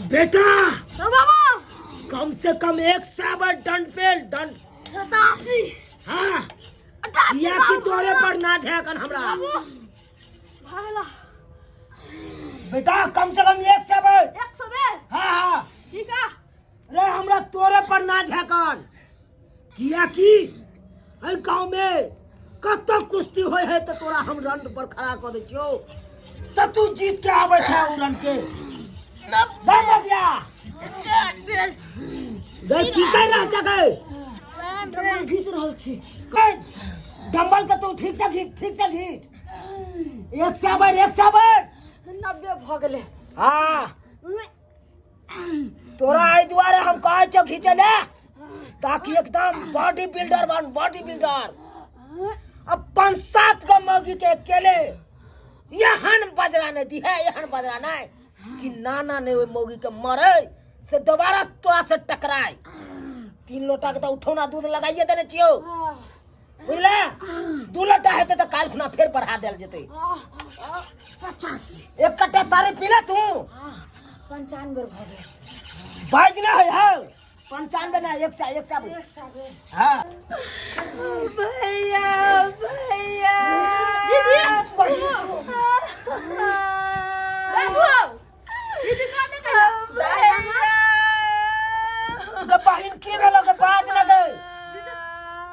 बेटा हाँ बाबा कम से कम एक साबर दंड पे दंड 87 हाँ 88 किया कि तोरे पर नाच है कन हमरा बाबू भागला बेटा कम से कम एक साबर 100 बेर हाँ हाँ ठीक है रे हमरा तोरे पर नाच है कन किया कि एहि गाँव में कतौ कुश्ती होय है तऽ तोरा हम रन पर खड़ा कऽ दै छियौ तऽ तू जीत के आबै छै ओ रन के दम हो गया गई की कर रहल छ गई डम्बल घीच रहल छी गई डम्बल के तू ठीक से घीच ठीक से घीच एक सौ बढ़ एक सौ बढ़ 90 भऽ गेलै हाँ तोरा एहि दुआरे हम कहै छौ घीचै ले ताकि एकदम बॉडी बिल्डर बन बॉडी बिल्डर अब पाँच सात गो मौगी के अकेले एहन बजरा नहीं दी है एहन बजरा नहीं कि नाना नहीं ओहि मौगी के मरे से दोबारा तोरा से टकराए तीन लोटा के तो उठौना दूध लगाइए देने छियौ बुझले दू लोटा हेतै तऽ काल्हि खुना फेर बढ़ा देल जेतै 85 एक कट्टा तारी पी ले तू 95 भऽ गेल बाजि नहि होइ हौ 95 नहि एक सए एक सए एक सए बेर हँ भैया भैया दीदी बहिन बाबू दीदी काने कहिया भैया गे बहिन की भेलो गे बाज न गे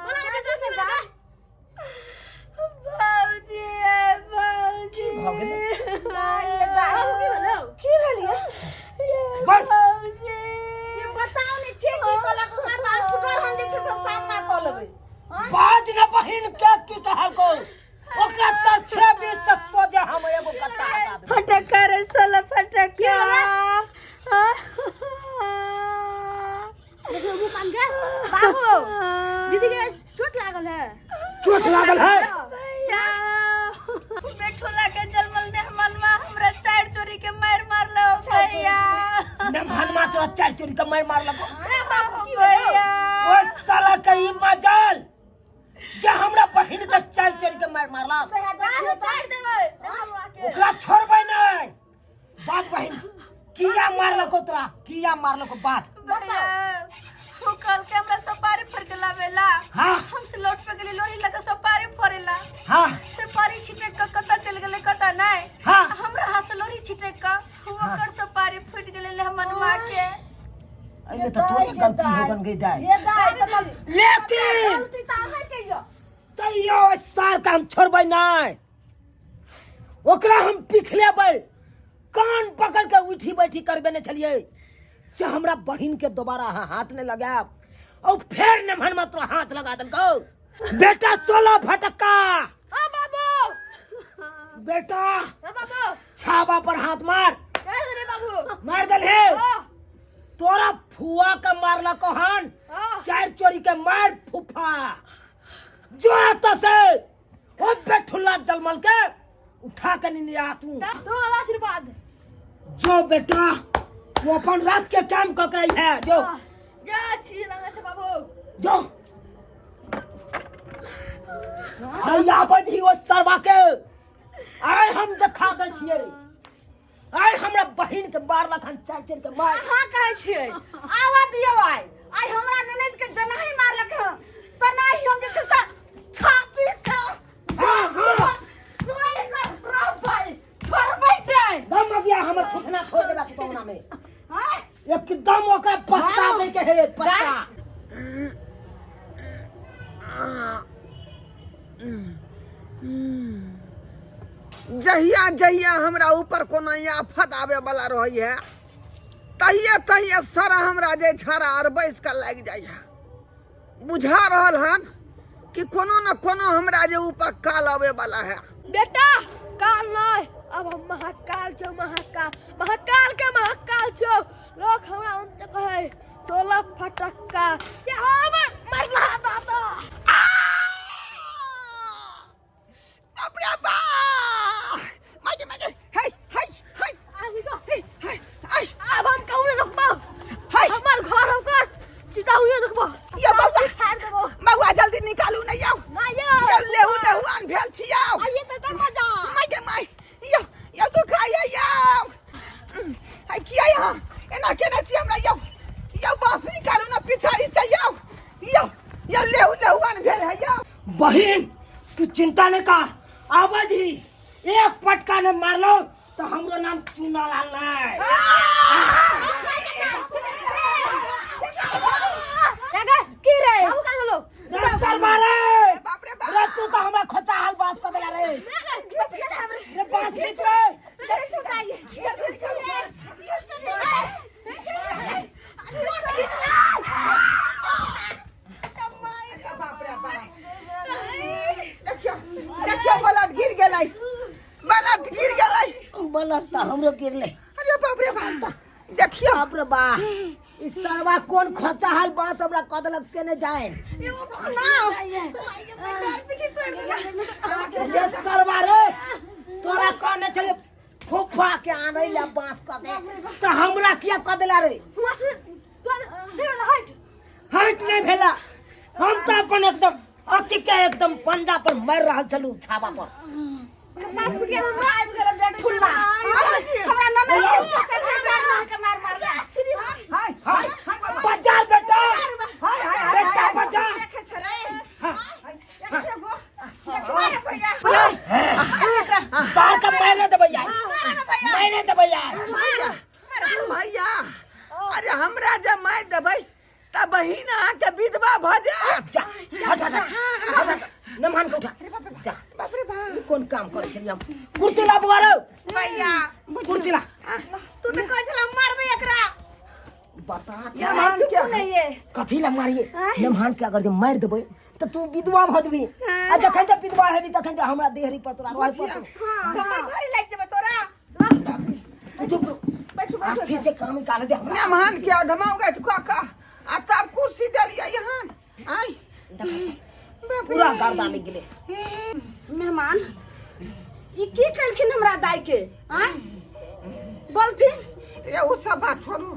बोला दीदी की भेलै भौजी ए भौजी की भऽ गेलै? बाबू की भेलौ की भेल ये बस। भौजी ये बताओ ने के की कहलक ओकरा तऽ असगर हम जे छै से सामना कऽ लेबै बाज न बहिन के की कहलको ओकरा तऽ छे बीस से सोझे हम एगो कट्टा हटा देबै। फटक्का रे साला फटक्का देखियौ मुँह कान के बाबू दीदी के चोट लागल है चोट लागल है भैया बेठोला के जलमल ने मनवा हमरा चार चोरी के मार मारलो भैया नमहन तोरा चार चोरी के मार मारलको अरे बाबू की भेलौ भैया ओ साला कहीं मजाल जे हमरा बहिन के चार चोरी के मार मारलक दाढ़ी उतारि देबै हमरा के ओकरा छोड़बै नहीं बाज बहिन किया मारलको तोरा किया मारलको बाज भैया वो कल के हमरा सुपारी फोड़ के लावेला हाँ हम से लौट पे गेली लोही लगा सुपारी फोड़ेला हाँ सुपारी छिटे क कता चल गेले कता नहीं हाँ हमरा हाथ से लोही छिटे क ओकर सुपारी फूट गेले ले मनवा के एहिमे तऽ तोरे गलती हो गन गई दाई ये दाई तऽ लेकिन गलती तऽ अहाँके यऽ तैयो ओहि सार के हम छोड़बै नहीं ओकरा हम पिछलेबै कान पकड़ के उठी बैठी करबे नहीं छलियै से हमरा बहिन के दोबारा अहाँ हाथ नहीं लगायब और फेर नमहन मात्र हाथ लगा देलकौ बेटा 16 फटक्का ओ बाबू बेटा ओ बाबू छाबा पर हाथ मार मार दे रे बाबू मार दल हे ओ तोरा फुआ के मारलको हन हाँ। चार चोरी के मार फुफा जो आता से ओ बेठुल्ला जलमल के उठा के निंद आ तू तो आशीर्वाद जो बेटा वो अपन रात के काम क के है जो जा छी लगा छै बाबू जो नहीं आबै दी ओ सरवा के आइ हम देखा दै छियै आइ हमरा बहिन के मारलक हन चारि चारि के मार अहाँ कहै छियै आवा दियौ आइ आइ हमरा ननैद के जनाही मारलक हन तनाही हम जे छै से छाती के हाँ हाँ छोड़बै छोड़बै नहि दम अगिया हमर थुथना छोड़ देबा सुतौना में आँय? एकदम ओकरा पचका दे के है पचका जहिया जहिया हमरा ऊपर कोनो आफत आबे वाला रहै है तहिया तहिया सारा हमरा जे छाड़ा आर बैस कऽ लागि जाइ है बुझा रहल हन कि कोनो न कोनो हमरा जे ऊपर काल आबे वाला है बेटा काल नहीं अब हम महाकाल छौ महाकाल महाकाल के महाकाल छौ लोग हमरा अंत कहे 16 फटक्का ये हमर मरला दादा बाप रे बाप मागे मागे हाय हाय हाय आबि गो हाय हाय हाय अब हम कहूँ नहीं रुकबो हाय हमर घर ओकर सीधा हुए रुकबो यो बौआ फाड़ देबो बौआ जल्दी निकालू ने यौ ना यो यौ लेहू लेहू आन भेल छी यौ आइए तो तब मजा माय गे माय यौ यौ दुखाइए यौ एना केने छी हमरा यौ यौ बाँस निकालू ना पिछाड़ी से यौ यौ यौ लेहु लेहुआन भेल है यौ बहिन तू चिंता नहीं कर आवाज ही एक पटका ने मारलो तो हमरो नाम चूना लाल नहीं की रे बाबू कहाँ गेलो रे शर्मा रे बाप रे बाप रे तू तो हमरा खोचा हाल बास कर देला रे रे बास खींच रे जल्दी निकालू बाप रे बाप देखियो देखियो बलद गिर गेलै बलद गिर गेलै बलर तो हमरो गिरले अरे बाप रे बाप देखियो बाप रे बा ई सरवा कोन खोचा हाल बास हमरा कदलक से ने जाए रे सरवा रे तोरा कहने छले फुफा के आनै ला बांस क के त हमरा किया क देला रे हट नहीं भेला हम त अपन एकदम अथी के एकदम पंजा पर मार रहल छलू छावा पर हाय हाय हाय बाबा बचा बेटा हाय हाय हाय बेटा बचा सार का मैंने देबै यार मैंने देबै यार भैया भैया अरे हमरा जे मारि देबै त बहिन अहाँके विधवा भऽ जायत जा हट हट हट हट हट नमहान के उठा जा बाप रे बाप ई कोन काम करै छलियै हम कुर्सी ला बुआ रे भैया कुर्सी ला तू तऽ कहै छला मारबै एकरा बता नमहान के नहीं ये कथी ला मारिए नमहान के अगर जे मारि देबै त तू विधवा भऽ जेबी आ जखन जे विधवा हेबी तखन जे हमरा देहरी पर तोरा रोए पड़तौ हमर भारी लागि जेबै तोरा तू चुप आस्थी से काम निकाल दे हमरा नमहान के अधमा उगैत कऽ कऽ आ तब कुर्सी देलियै यहाँ आय बाप रे। पूरा गर्दा निकले गेलै मेहमान ई की केलखिन हमरा दाई के आँय बोलथिन रे ओ सब बात छोड़ू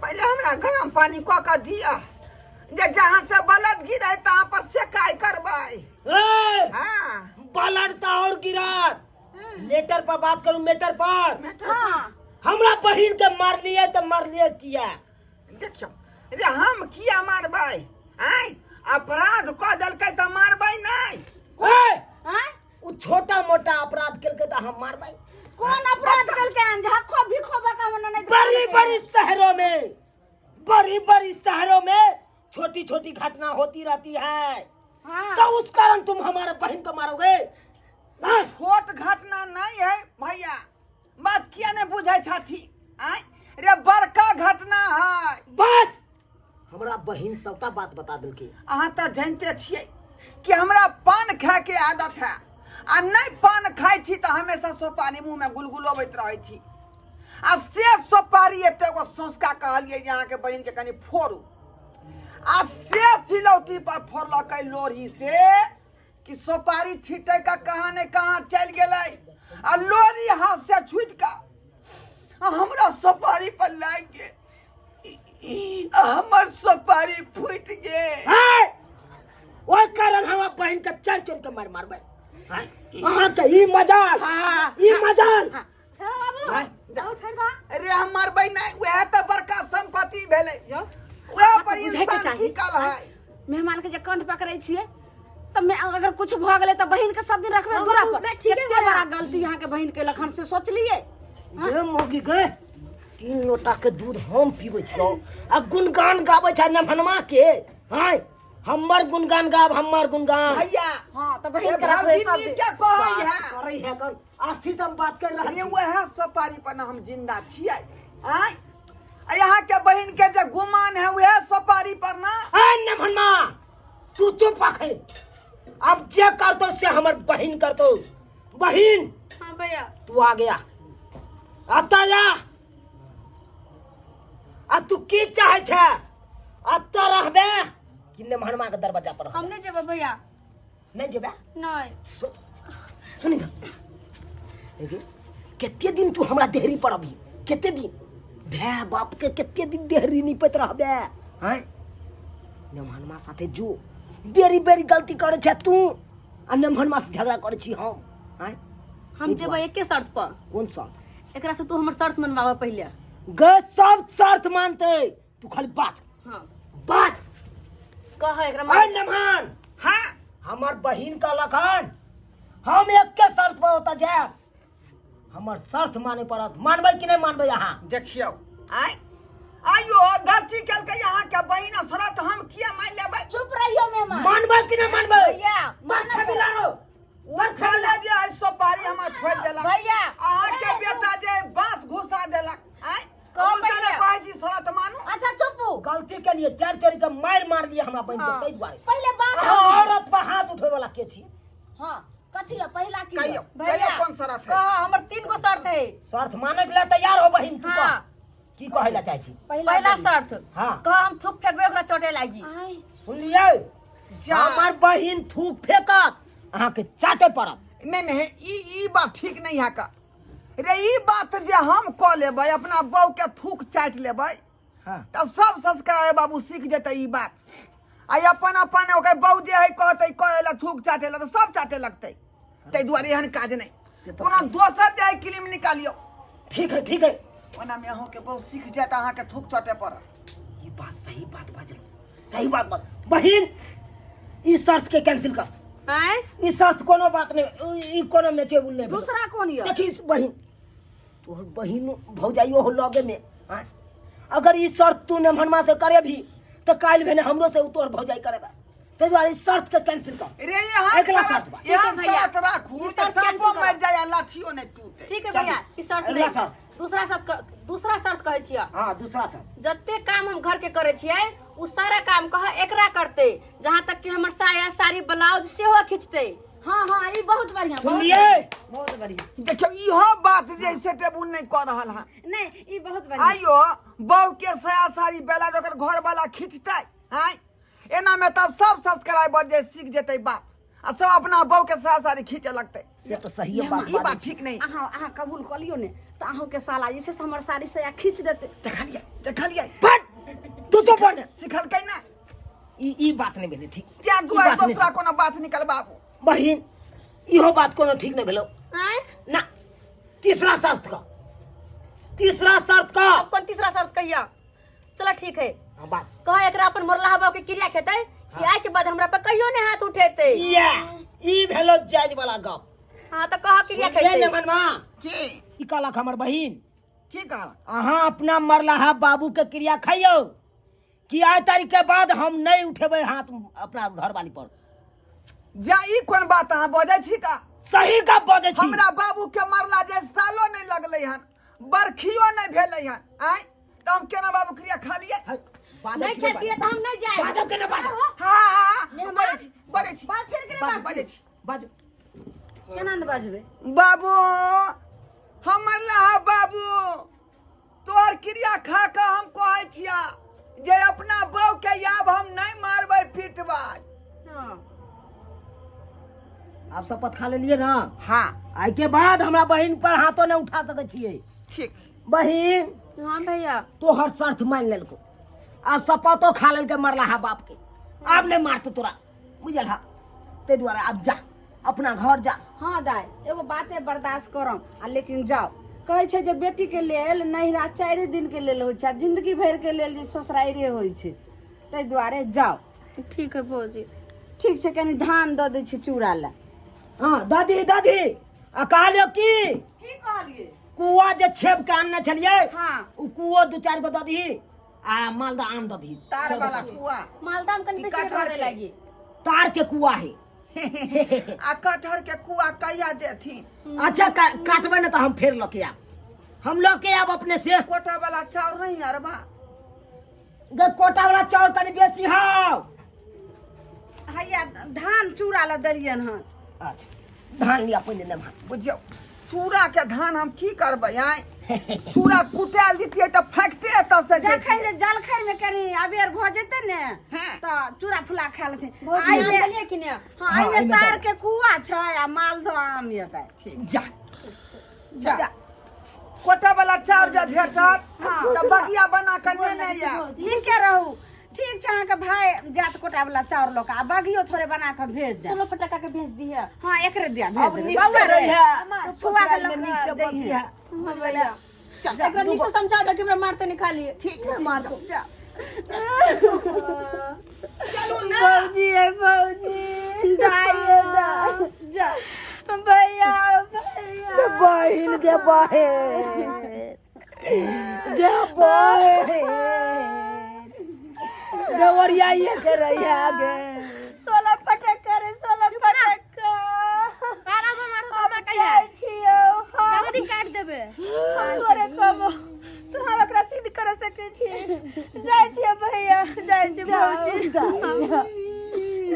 पहिले हमरा गरम पानी कऽ कऽ दिअ जे जहाँ से बलद गिरे तहाँ पर सेकाइ करबै ए हाँ बलड़ त और गिरत लेटर पर बात करू मेटर पर मेटर हाँ हमरा बहिन के मारलिए त मारलिए किया देखियौ रे हम किया मारबै आँय अपराध कऽ देलकै तऽ मारबै नहि ए आँय उ छोटा मोटा अपराध केलकै त हम मारबै कोन अपराध केलकै हन झक्खो भिखो बका मने नहीं बड़ी बड़ी शहरों में बड़ी बड़ी शहरों में छोटी छोटी घटना होती रहती है हाँ तो उस कारण तुम हमारे बहन को मारोगे हाँ? छोट घटना नहीं है भैया बात किया नहीं बुझै छथि आँय रे बड़का घटना है बस हमरा बहन सबटा बात बता देलकै अहाँ तऽ जानिते छियै कि हमरा पान खायके आदत है आ नहि पान खाइ छी तऽ हमेशा सोपारी मुँहमे गुलगुलबैत रहै छी आ से सोपारी एते गो सौंसका कहलियै जे अहाँके बहिनके कनि फोड़ू आ से सिलौटी पर फोड़लकै लोढ़ी से कि सोपारी छिटै का कहाँ ने कहाँ चलि गेलै आ लोढ़ी हाथ से छूटि कऽ आ हमरा सोपारी पर लागि गेल आ हमर सोपारी फूटि गेल है ओहि कारण हमरा बहन के चढ़ चढ़ के मार मारबै हैं? अहाँके ई मजाल हाँ। ई मजाल बाबू हैं? बाबू छोड़ दो अरे हम मरबै नहि उएह तऽ बड़का संपत्ति भेलै उएह पर बुझैके इंसान चाही। टिकल है मेहमान के जे कंठ पकड़ै छियै तऽ मैं अगर कुछ भऽ गेलै तऽ बहिन के सब दिन रखबै हाँ, दूरा बाबू, पर मैं ठीके कते बोला। बड़ा गलती अहाँ के बहिन केलक हन से सोचलियै गे मौगी गे तीन लोटा के दूध हम पीबै छियौ आ गुणगान गाबै छै नमहनमा के हैं हमर गुणगान गाब हमर गुणगान भैया हाँ तऽ ए बहिन के रखबै भौजी सब नीक दिन के कहै है करै है कन आस्थी से हम बात कर रहल अरे छी वएह सोपारी पर ना हम जिंदा छियै आँय आ यहाँ के बहिन के जे गुमान है वएह सोपारी पर ना ए नमहनमा तू चुप रखे अब जे करतो से हमर बहिन करतो बहिन हाँ भैया तू आ गया आता जा आ तू की चाहे छे अतऽ रहबे कि नमहनमा के दरवाजा पर रहबे? हम नहीं जेबै भैया नहीं जेबे नहीं सुनी ना देखी कते दिन तू हमरा देहरी पर अभी कते दिन भै बाप के कते दिन देहरी निपैत रहबे हैं नमहनमा साथे जो बेरी बेरी गलती करे छे तू आ नमहनमा से झगड़ा करे छी हम हैं हम जेबै एके शर्त पर कोन सा एकरा से तू हमर शर्त मनवाबऽ पहिले गे सब शर्त मानते, तू खाली बात। हाँ। बात कह एकरा। अरे नमहान। हाँ। हमर बहिन कहलक हन हम एक के शर्त पर होता जायब, हमर शर्त माने पड़त। मानबै कि नहीं मानबै अहाँ? देखियौ, आय आइयो गलती केलकै अहाँके बहिन, आ शरत हम किया मान लेबै? चुप रहियो मेहमान। मानबै कि नहीं मानबै? भैया। तर छवि लारो। ओ खेले जे है सोपारी हमर फोड़ि देलक। भैया। अहाँके बेटा जे बांस घुसा देलक। आय कह उल्टा भैया। कहै छी शरत मानू। अच्छा चुपू। गलती के लिए चार चोरी के मार मार लिए हमरा बहिन के, हाँ। ताहि दुआरे। पहिले बात। अहाँ औरत पर हाथ उठे वाला के छी? हाँ, कथी है पहिला की? कहियौ। भैया। कहियौ, कोन शरत है? कह, हमर तीन गो शर्त है। शर्त माने के लिए तैयार हो बहिन? तू कह। हाँ। की कहै ला चाहै छी? पहिला शर्त। हाँ। कह, हम थूक फेंकबे, ओकरा चोटे लागी। आय। सुनलियै? जा। हमर बहिन थूक फेकत, अहाँके चाटे पड़त। नहीं नहीं, ई ई बात ठीक नहीं है का रे। ई बात जे हम कऽ लेबै, अपना बहू के थूक चाटि लेबै, हाँ। तऽ सब संस्कार बाबू सीख जेतै ई बात। आ अपन अपन ओकर बहू जे है कहतै करै लए, थूक चाटे लए, तऽ सब चाटे लगतै। ताहि दुआरे एहन काज नहि। से तऽ कोनो दोसर जे है क्लीम निकालियौ। ठीक है, ठीक है। ओनामे अहूँके बहू सीख जायत, अहाँके थूक चाटे पड़त। ई बात सही बात बाजल, सही बात बात। बहिन, ई शर्त के कैंसिल कर। आँय? ई शर्त कोनो बात नहीं, ई कोनो मैचेबल नहीं भेल। दूसरा कोन यऽ? देखी बहिन, तोहर बहिन भौजाइयो हो लगे में, आँय? अगर ई शर्त तू नेमहनमा से करे भी तऽ काल्हि भेने हमरो से उ तोहर भौजाई करेबा। ताहि दुआरे ई शर्त के कैंसिल कर। रे यहाँ एकला शरत शर्त बा। यहाँ ठीक है भैया। शरत राखू ई तऽ शर्त साँपो कैंसिल करो। मरि जाय आ लाठियो नहि टूटे। ठीक है चलू। भैया, ई शर्त अगला नहीं। शर्त। दूसरा शर्त दूसरा शर्त कहै छियै। हाँ, दूसरा शर्त। जते काम हम घर के करे छियै, उ सारा काम कह एकरा करते, जहाँ तक कि हमर साया साड़ी ब्लाउज सेहो खींचते। हाँ हाँ, ई बहुत बढ़िया, बहुत। सुनलियै? बहुत बढ़िया। देखियौ, इहो बात जे से टेबुल नहीं कऽ रहल हन। नहीं, ई बहुत बढ़िया। आइयो बहू के साया साड़ी बेला ओकर घर वाला खींचतै? आँय, एना में तऽ सब सब्सक्राइबर जे सीख जेतै बात आ सब अपना बहू के साया साड़ी खींचे लगतै। से तऽ सही बात। ई बात ठीक नहीं। अहाँ अहाँ कबूल कऽ लियौ ने तऽ अहूँके साला जे छै से हमर साड़ी साया खींच देतै। देखलियै, देखलियै? बट तू चुप बन। सिखलकै ना। ई ई बात नहीं भेलै ठीक। त्या ई दुआरे बात नहि। दोसरा कोनो बात निकल बाबू। बहिन, इहो बात कोनो ठीक नहीं भेलो। आँय? ना, तीसरा शर्त का, तीसरा शर्त का। अब कौन तीसरा शर्त कहिया? चलो ठीक है। हाँ, बात। कह एकरा अपन मोरला बाबू के क्रिया खेतै कि आइ के बाद हमरा पर कहियो ने हाथ उठेतै। या ई भेलो जायज वाला गप। हाँ, तऽ कह क्रिया सुनलियै खेतै। ने मनमा? की? ई कहलक हमर बहिन। की कहलक? अहाँ अपना मरलाहा बाबू के क्रिया खाइयौ कि आइ तारीख के बाद हम नहीं उठेबै हाथ अपना घरवाली पर। जा, ई कोन बात अहाँ बजै छी का? सही गप बजै छी। हमरा बाबू के मरला जे सालो नहीं लगलै हन, बरखियो नहीं भेलै हन, आँय, तऽ हम केना बाबू क्रिया खा लियै? है, बाजब नहीं कि नहि? खेतिए तऽ हम नहीं जाएब। बाजब के ना बाजब? हाँ हाँ हाँ, बजै छी, बजै छी। बाज फिर के। बाजू, बजै छी। बाजू। केना ने बाजबै? बाबू, हमर लहा बाबू, तोहर क्रिया खा कऽ हम कहै छिया जे अपना बहू के आब हम नहीं मारबै पिटबै। आब शपथ खा लेलियै ना? हाँ। आइ के बाद हमरा बहिन पर हाथो नहि उठा सकै छियै। ठीक। बहिन। हाँ भैया। तोहर शर्त मान लेलको, आब शपथो खा लेलकै मरलाहा बाप के, आब नहि मारतो तोरा, बुझल हा? ताहि दुआरे आब जा, अपना घर जा। हाँ दाइ, एगो बाते बर्दाश्त करम आ लेकिन जाओ। कहै छै जे बेटीके लेल नैहरा 4 दिनके लेल होइ छै आ जिंदगी भरिके लेल जे ससुराइरे होइ छै, ताहि दुआरे जाओ। ठीक है भौजी। ठीक छै, कनि धान दऽ दै छी चूड़ा लए। हाँ, दादी, दादी, आ कहलियौ की? की कहलियै? कुआ जे छेब के आनने छलियै, हाँ। उ कुओ दू चारि गो दऽ दही आ मालदह आम दऽ दही। तार वाला कुआ? मालदा में कनि ई बेसी कटहर धरे के। लागी। तार के कुआ है। आ कटहर के कुआ कहिया देथिन? अच्छा, काटबै ने तऽ हम फेर लऽ के आयब, हम लऽ के आयब अपने से। कोटा वाला चाउर नहीं अरबा? गे, कोटा वाला चाउर कनि बेसी हौ। हैया, धान चूड़ा लए देलियनि हन। अच्छा, धान लिया पहिले लेबा। बुझियौ, चूड़ा के धान हम की करबै? आँय, चूड़ा कुटायल दितियै तऽ फेंकते एतऽ से जखन जैतियै। जे जलखै में कनि अबेर भऽ जेतै ने, हाँ। तऽ चूड़ा फुला खा लेथिन। भौजी, आइ आम मे- देलियै कि ने? हाँ, हाँ, एहिमे एहिमे तार के कुआ छै आ मालदह आम येतै। जा। जा, कोटा वाला चाउर जे भेटत हाँ। तऽ बगिया बना कऽ नेने आयब। नीके रहू। ठीक छै, अहाँके भाय जात कोटा वाला चाउर लऽ कऽ आ बगियो थोड़े बना कऽ भेज देब। 16 फटका के भेज दिहे। हाँ, एकरे दिया भेज अब देबै। नीक से बौआ रे, रहिहे। फुआ के ससुराल लऽ में नीक कऽ से जइहे। बसिहे। हाँ भैया। चल एकरा नीक से समझा दो कि हमरा मारते नहीं खाली ठीक है मारतो जा चलू ना भौजी है भौजी दाई दाई जा भैया भैया बहिन गे बहिन गे बहिन देवरिया ये के रहिया गे 16 फटक करे 16 फटक कारा में मारो तो हमरा कहिया जाइ छियौ हम गाड़ी काट देबे हम तोरे कहबो तू हम एकरा सिद्ध कर सकै छी जाइ छियौ भैया जाइ छी भौजी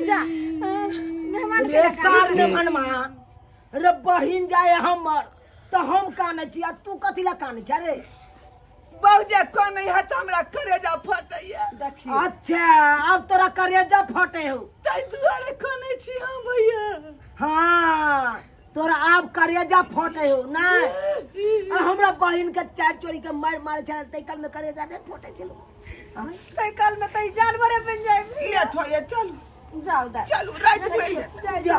जा मेहमान के रे साल ने मनमा रे बहिन जाए हमर तऽ हम कानै छी आ तू कथी ला कानै छ रे बहुजे कनै है तऽ हमरा करेजा फटैया देखियो अच्छा आब तोरा करेजा फटे हो ताहि दुआरे कनै छी हम भैया हाँ तोरा आब करेजा फटे हो नहीं आ हमरा बहिन के चार चोरी के मार मारे छल तै काल में करेजा नहीं फटे छल तै काल में तै जानवरे बन जाए ये थोड़े चलू जाओ दाई चलू राति में जा जा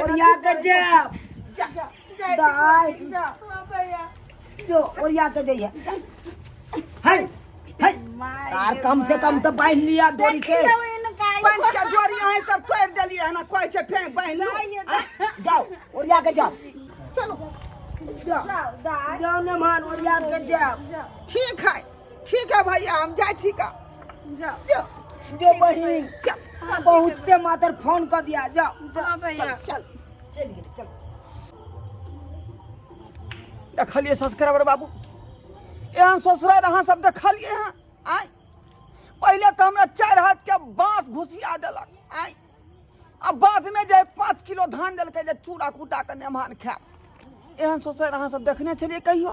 ओरिया के जाब जा जाइ छी दाइ। भौजी हाँ भैया जो ओरिया के जइहे है है सार कम से कम तो बांध लिया डोरी के देखियो इनका पाँच के जोड़ी अहाँ सब तोड़ि देलियै हन कहै छै फेंक बान्हि लू जाओ ओरिया के जाओ चलू जाओ जाओ दाई जाओ ने मान ओरिया के जाओ ठीक है ठीक है भैया हम जाइ छी का जाओ जो जो बहिन पहुँचते मात्र फोन कर दिया जाओ हाँ भैया चल चल गेल चल देखलियै सब्सक्राइबर बाबू एहन ससुरारि अहाँ सब देखलियै हँ आँय पहिले तऽ हमरा 4 हाथ के बाँस घुसिया देलक आँय आ बादमे जे 5 किलो धान देलकै जे चूड़ा कुटा कऽ नेमान खायब। एहन ससुरारि अहाँ सब देखने छलियै कहियो?